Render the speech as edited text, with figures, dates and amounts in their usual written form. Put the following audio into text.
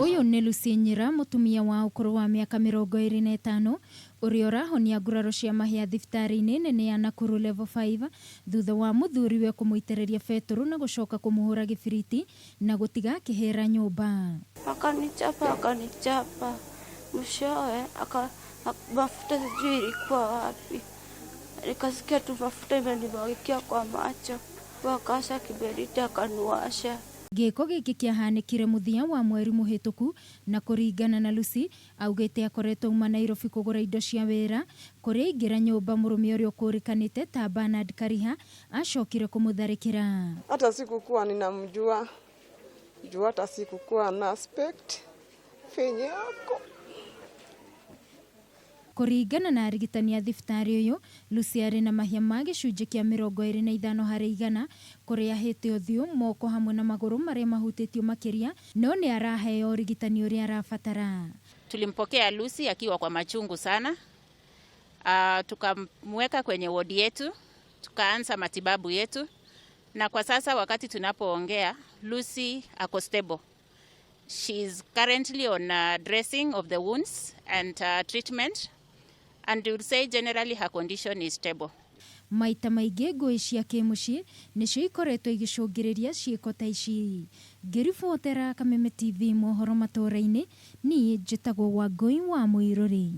Ũyũ nĩ Lucy Nyira, mũtumia wa ũkũrũ wa mĩaka 25 ũrĩa ũrahonia nguraro cia mahĩa thibitarĩ-inĩ nene ya Nakuru Level 5 thutha wa mũthuriwe kũmũitĩrĩria betũrũ na gũcoka kũmũhũra gĩbiriti na gũtiga akĩhĩra nyũmba. Akanichapa, akanichapa, mwishowe aka mafuta sijui ilikuwa wapi, nikasikia tu mafuta imenimwagikia kwa macho, akawasha kiberiti akaniwasha. Gĩko gĩkĩ kĩahanĩkire mũthia wa mweri mũhĩtũku na kũringana na Lucy augĩte akoretwo auma Nairobi kũgũra indo cia wĩra kũrĩa aingĩra nyũmba mũrũme ũrĩa ũkũrĩkanĩte ta Bernard Kariha acokire kũmũtharĩkĩra. Hata sikukuwa ninamjua juu hata sikukuwa na expect venye yako. Kũringana na arigitani a thibitarĩ ũyũ, Lucy arĩ na mahĩa ma gĩcunjĩ kĩa 25 harĩ igana kũrĩa ahĩte ũthiũ, moko hamwe na magũrũ marĩa mahutĩtio makĩria, no nĩ araheo ũrigitani ũrĩa arabatara. Tulimpokea Lucy akiwa kwa machungu sana. Tukamweka kwenye wodi yetu, tukaanza matibabu yetu, na kwa sasa wakati tunapoongea Lucy ako stable. She's currently on dressing of the wounds and treatment, and we would say generally her condition is stable. Maita maingĩ ngũĩ cia kĩmũciĩ nĩcio ikoretwo igĩcũngĩrĩria ciĩko ta ici. Ngĩribotera Kameme TV mohoro matũũra-inĩ, niĩ njĩtagwo Wangũi wa Mũirũrĩ.